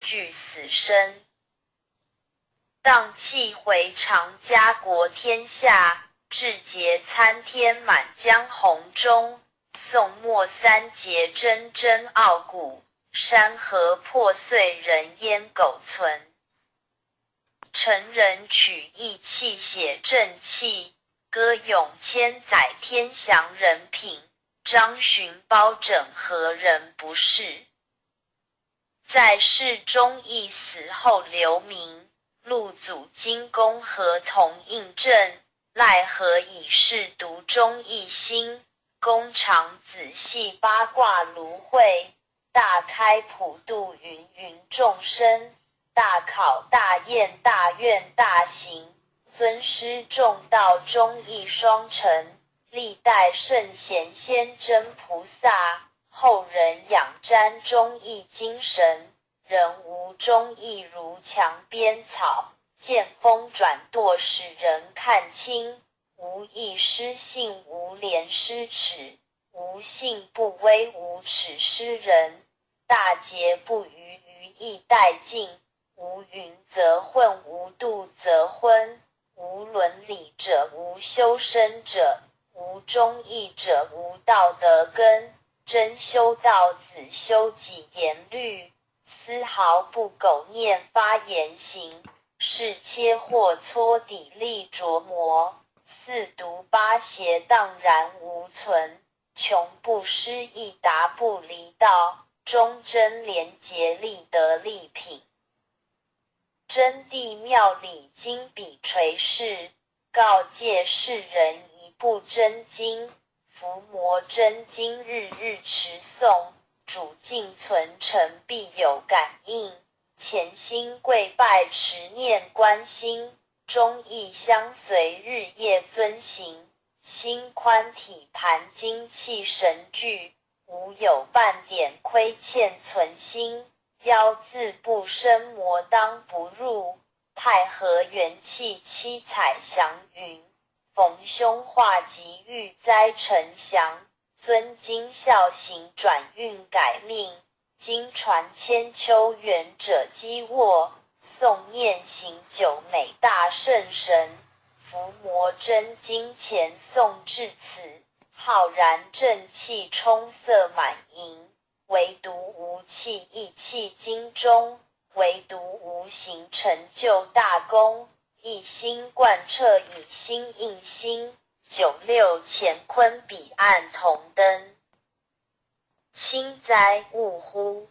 惧死生。荡气回肠，家国天下，志节参天满江红中。宋末三杰铮铮傲骨，山河破碎人烟苟存。成人取义气血正气，歌咏千载天祥人品。张巡包拯何人不是？在世忠义死后留名，六祖金公何同印证？奈何以是独忠义心？弓长仔细八卦芦荟，大开普度芸芸众生，大考大验大愿大行，尊师重道忠义双成，历代圣贤先真菩萨，后人仰瞻忠义精神。人无忠义如墙边草，见风转舵使人看清。无义失信，无廉失耻，无信不威，无耻失仁。大节不逾，余义殆尽。无云则混，无度则昏。无伦理者，无修身者，无忠义者，无道德根。真修道，子修己言律，丝毫不苟念发言行，是切或搓砥砺琢磨。四毒八邪荡然无存，穷不失义，达不离道，忠贞廉洁立德立品。真谛妙理经笔垂示，告诫世人一部真经，伏魔真经日日持诵，主净存诚必有感应，潜心跪拜持念观心。忠义相随，日夜遵行，心宽体盘精气神聚，无有半点亏欠存心。妖自不生魔当不入，太和元气七彩祥云，逢凶化吉遇灾成祥，尊经孝行转运改命，经传千秋远者积沃。诵念行久美大圣神，伏魔真经前诵至此，浩然正气充塞满盈，唯独无气意气经中，唯独无形成就大功，一心贯彻以心印心，九六乾坤彼岸同灯，清哉勿乎！